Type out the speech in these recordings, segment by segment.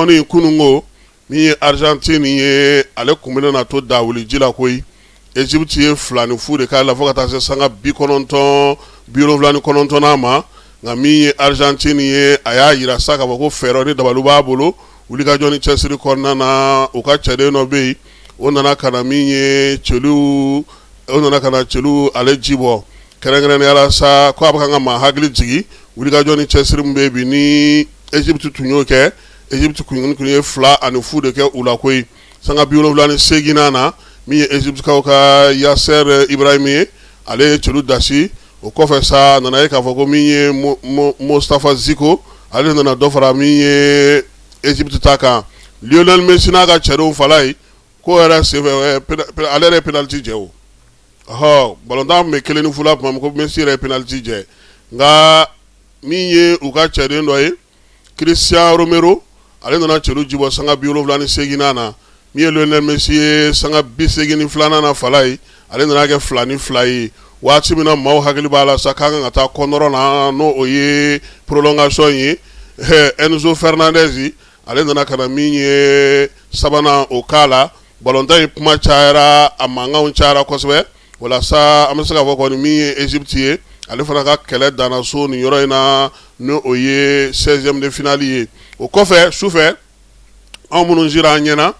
Monde kununko, min ye Argentine ye, ale tun bɛna na to dawuli ji la koyi. Egypte ye 2-0 de k'a la fo ka taa se sanga 79 ma. Nka min ye Argentine ye, a y'a jira sa k'a fɔ ko fɛɛrɛ ni dabali b'a bolo wulikajɔ ni cɛsiri kɔnɔna na. U ka cɛden dɔ bɛ yen, o nana ka na min ye celu, o nana ka na celu ale ji bɔ kɛrɛnkɛrɛnnenya la sa, ko a bɛ kan ka maa hakili jigin wulikajɔ ni cɛsiri min bɛ bi ni Egypte tun y'o kɛ. Egypte kun ye 2-0 de kɛ u la koyi. Sanga 78nan na, min ye Egyptekaw ka Yasser Ibrahim ye, ale ye celu dasi. O kɔfɛ sa, a nana ye k'a fɔ ko min ye Mostafa Ziko, ale nana dɔ fara min ye Egypte ta kan. Lionel Messi n'a ka cɛdenw fala ye ko yɛrɛ senfɛ, ale yɛrɛ ye penalty jɛ. O ɔhɔ, balontan tun bɛ 1-0 la tuma min ko Messi yɛrɛ ye penalty jɛ. Nka min ye u ka cɛden dɔ ye, Christian Romero, ale nana celu jibɔ sanga 78nan na. Min ye Lionel Messi ye, sanga 82nan na fala ye, ale nana kɛ 2-2 ye. Waati min na maaw hakili b'a la sa k'an kan ka taa kɔnɔrɔ na, n'o o ye prolongation ye, Enzo Fernandez, ale nana ka na min ye sabanan o k'a la. Balontan in kuma cayara, a mankanw cayara kosɛbɛ. Walasa an bɛ se k'a fɔ kɔni, min ye Egypte ye, ale fana ka kɛlɛ danna so nin yɔrɔ in na, n'o o ye 16e de finale ye. O kɔfɛ, sufɛ, anw minnu sera an ɲɛna,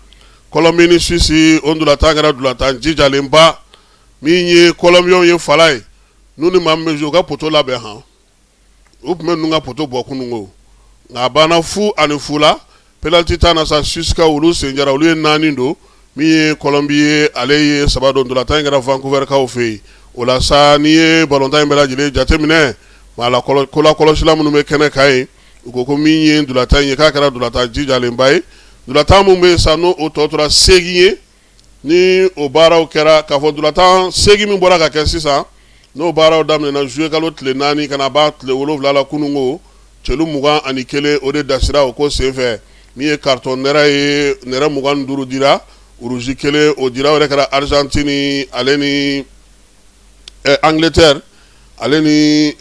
Colombie ni Suisse, o ntolatan kɛra ntolatan jijalenba. Min ye Colombienw ye fala ye, n'u ni maa min bɛ jouer, u ka poteau labɛn han. U tun bɛ ninnu ka poteau bɔ kununko, nka a banna 0-0 la. Penalty tan na sa, Suissekaw olu sen jara, olu ye naani don. Min ye Colombie ye, ale ye saba don. Ntolatan in kɛra Vancouverkaw fɛ yen. O la sa, n'i ye balontan in bɛɛ lajɛlen jateminɛ, maa la kolakɔlɔsila minnu bɛ kɛnɛ kan yen, u ko ko min ye ntolatan in ye, k'a kɛra ntolatan jijalenba ye. Ntolatan min bɛ yen sa, n'o tɔ tora 8 ye, ni o baaraw kɛra k'a fɔ ntolatan 8 min bɔra ka kɛ sisan, n'o baaraw daminɛna juillet kalo tile 4 ka na ban tile 7 la kununko, celu 21 o de dasira o ko senfɛ. Min ye carton nɛrɛ ye, nɛrɛ 25 dira, rouge kelen o dira. O yɛrɛ kɛra Argentine ale ni Angleterre ale ni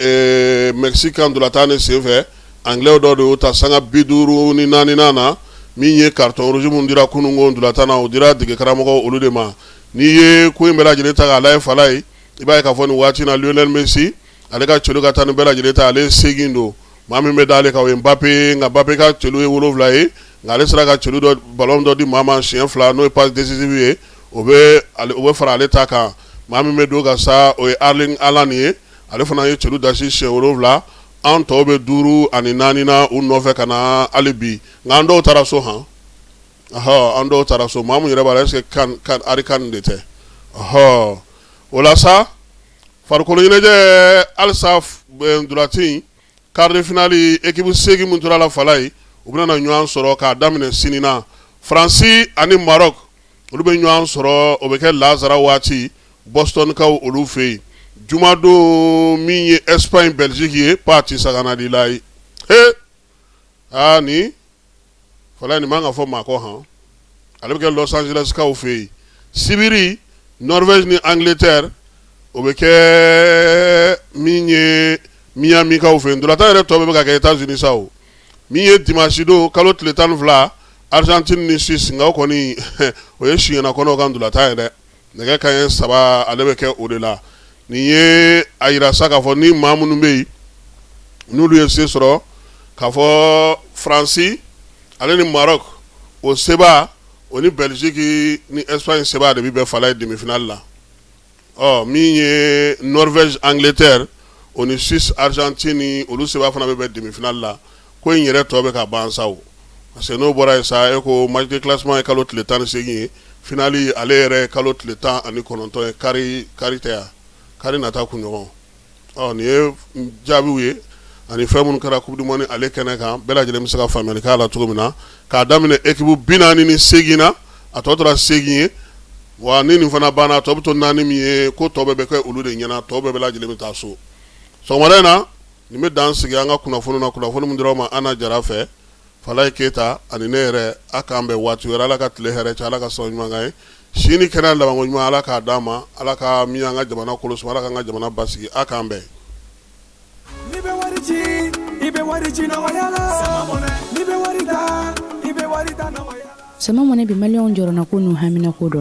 Mexique ka ntolatan de senfɛ. Anglais dɔ de y'o ta sanga 54nan na. Min ye carton rouge min dira kununko ntolatan na, o dira dege karamɔgɔ olu de ma. N'i ye ko in bɛɛ lajɛlen ta k'a lajɛ fala ye, i b'a ye k'a fɔ nin waati na, Lionel Messi, ale ka celu ka taa ni bɛɛ lajɛlen ta, ale ye 8 don. Maa min bɛ d'ale kan, o ye Mbappé. Nka Mbappé ka celu ye 7 ye, nka ale sera ka celu dɔ ballon dɔ di maa ma siɲɛ fila, n'o ye passe décisive ye, o bɛ fara ale ta kan. Maa min bɛ don ka sa, o ye Erling Haaland ye, ale fana ye celu dasi siɲɛ 7. An tɔw bɛ duuru ani naani na u nɔfɛ ka na hali bi. Nka an dɔw taara so han, ɔhɔ, an dɔw taara so. Maa min yɛrɛ b'a la, est ce que kan kan Harry Kane de tɛ? Ɔhɔ, o la sa, farikolo ɲɛnajɛ halisa, ntolatan quart de finale, équipe 8 min tora la fala ye, u bɛna na ɲɔgɔn sɔrɔ k'a daminɛ sini na. Faransi ani Maroc, olu bɛ ɲɔgɔn sɔrɔ, o bɛ kɛ lazara waati Bostonkaw olu fɛ yen. Jumadon, min ye Espagne Belgique ye, pati saganadi la ye. He, aa, ni fala nin man ka fɔ maa kɔ han. Ale bɛ kɛ Los Angeles kaw fɛ yen. Sibiri, Norvège ni Angleterre, o bɛ kɛ min ye Miami kaw fɛ yen. Ntolatan yɛrɛ tɔ bɛɛ bɛ ka kɛ États-Unis sa. O min ye dimanche don kalo tile 12, Argentine ni Suisse. Nka o kɔni, o ye siɲɛna kɔnɔw ka ntolatan ye dɛ. Nɛgɛ kanɲɛ 3, ale bɛ kɛ o de la. Nin ye a yira sa k'a fɔ ni maa minnu bɛ yen, n'olu ye se sɔrɔ k'a fɔ Faransi ale ni Maroc o seba, o ni Belgique ni Espagne seba de bɛ bɛn fala ye demi-finale la. Ɔ, min ye Norvège Angleterre, o ni Suisse Argentine, olu seba fana bɛ bɛn demi-finale la. Ko in yɛrɛ tɔ bɛ ka ban sa o, parce que n'o bɔra yen sa, e ko match de classement ye kalo tile 18 ye, finale ale yɛrɛ ye kalo tile 19 ye, kari kari tɛ yan, kari nata kunɲɔgɔn. Ɔ, nin ye jaabiw ye ani fɛn minnu kɛra Coupe du monde ale kɛnɛ kan, bɛɛ lajɛlen bɛ se ka faamuyali k'a la cogo min na. K'a daminɛ équipe 48 na, a tɔ tora 8 ye. Wa ni nin fana banna, a tɔ bɛ to naani min ye, ko tɔ bɛɛ bɛ kɛ olu de ɲɛna, tɔ bɛɛ lajɛlen bɛ taa so. Sɔgɔmada in na, nin bɛ dan sigi an ka kunnafoni na, kunnafoni min dira aw ma Ana Jara fɛ, Falaye Keyita ani ne yɛrɛ. A k'an bɛn waati wɛrɛ. Ala ka tile hɛrɛ cɛ, Ala ka sababu ɲuman k'an ye. Si ni kɛnɛya labanko ɲuman, Ala k'a d'an ma. Ala ka min an ka jamana kolo suma, Ala k'an ka jamana basigi. A k'an bɛn. N'i bɛ wari ci, i bɛ wari ci nɔgɔya la. N'i bɛ wari ta, i bɛ wari Sama Mɔnɛ, bi maliyɛnw jɔrɔnako n'u haminako dɔn.